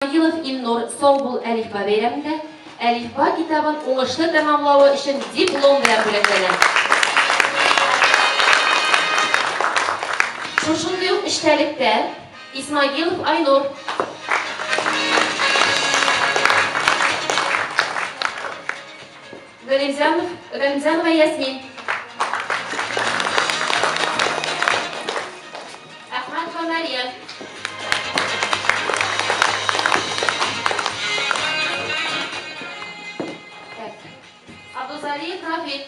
Исмагилов Илнур Сау бул, Әлифба бәйрәмендә Әлифба китабын уңышлы тәмамлавы өчен диплом белән бүләкләнә. Шушындый ук эчтәлектә Исмагилов Айнур. Галимзянов, Галимзянова Ясмин. Әхмәтова Мәрьям. Так. Абдузалиев Рафик.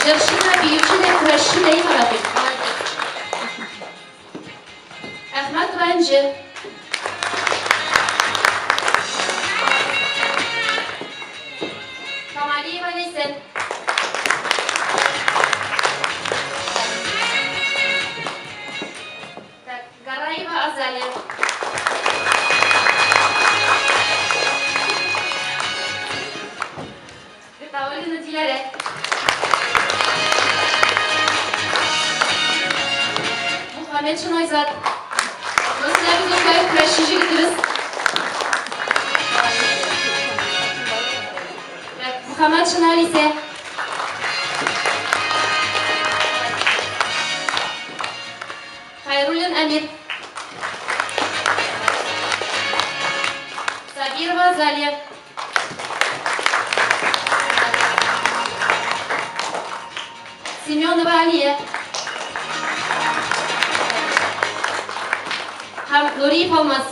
Җырчы да, биюче дә, көрәшче дә име Рафик? Молодец. Әхмәтова Энҗе. Камалиева Ләйсән. Так, Гараева Азалия. Гатауллина Диләрә. Мухаметшин Айзат. Монысы безнең көрәшче җегетебез. Так, Мухаммадшина Алисә. Хайруллин Әмир. Сабирова Азалия. Семенова Алия. Һәм Нуриев Алмаз.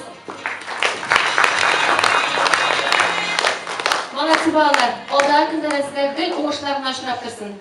Молодцы, балалар. Алдагы көндә дә сезгә гел уңышлар гына очрап торсын.